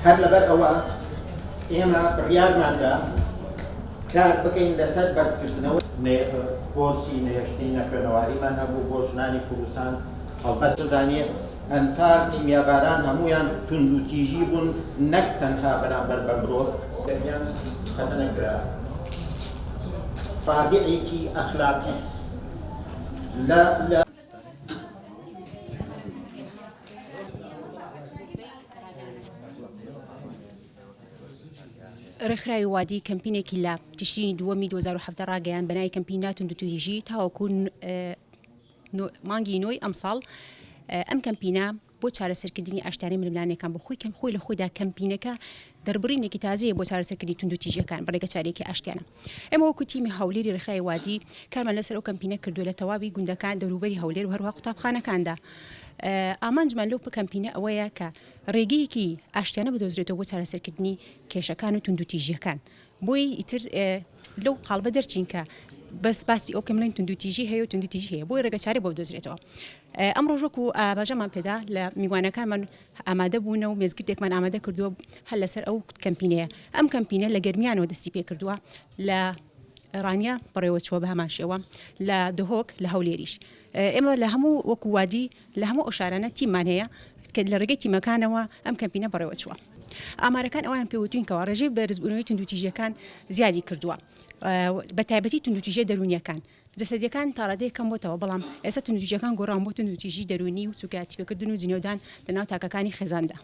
هەر لەبەر ئەوە ئێمە بڕیارماندا کار بکەین لەسەر بەرزکردنەوەی کۆرسی نەهێشتنی نەخوێنەواریمان هەبوو بۆ ژنانی کوردستان، هەڵبەت دەزانێ ئەنفال، کیمیاباران هەموویان توندوتیژی بوون نەک تەنها بەرامبەر بە مرۆڤ. گەرمیان خەتەنە کرا رادعێکی ئەخلاقی لە لە. ڕێکخراوی وادی کەمپینێکی لە تشرینی دووەمی 2017 ڕاگەیان بەناوی کەمپین نا توندوتیژی تاوەکو مانگی نۆی ئەمساڵ ئەم کەمپینە بۆ چارەسەرکردنی ئاشتیانەی ململانێکان بۆ خۆی کەم خۆی لە خۆیدا کەمپینەکە دەربڕینێکی تازەیە بۆ چارەسەرکردنی توندوتیژیەکان بە ڕێگەچارەیەکی ئاشتیانە. ئێمە وەکو تیمی هەولێری ڕێکخراوی وادی کارمان لەسەر ئەو کەمپینە کردووە لە تەواوی گوندەکان دەوروبەری هەولێر و هەروەها قوتابخانەکاندا. ئامانجمان لەو کەمپینە ئەوەیە کە ڕێگەیەکی ئاشتیانە بدۆزرێتەوە بۆ چارەسەرکردنی کێشەکان و توندوتیژیەکان. بۆیە ئیتر لەو قاڵبە دەرچین کە بەس باسی ئەو بکەین بڵێین توندوتیژی هەیە و توندوتیژی هەیە بۆیە ڕێگەچارەی بۆ بدۆزرێتەوە. ئەمڕۆش وەکو ئاماژەمان پێدا لە میوانەکانمان ئامادە بوونە و مێزگردێکمان ئامادە کردووە هەر لەسەر ئەو کەمپینەیە. ئەم کەمپینە لە گەرمیانەوە دەستی پێکردووە، لە ڕانیە بەڕێوەچووە بە هەمان شێوە، لە دهۆک، لە هەولێریش. ئێمە لە هەموو وەکو وادی لە هەموو ئەو شارانە تیممان هەیە کە لە ڕێگەی تیمەکانەوە ئەم کەمپینە بەڕێوەچووە. ئامارەکان ئەوەیان پێوتوین کەوا ڕێژەی بەرزبوونەوەی توندوتیژییەکان زیادی کردووە بە تایبەتی توندوتیژیە دەروونییەکان. جەسەدییەکان تاڕادەیەک کەم بۆتەوە بەڵام ئێستا توندوتیژیەکان گۆڕاون بۆ توندوتیژی دەروونی و سوکایەتیپێکردن و جنێودان لەناو تاکەکانی خێزاندا.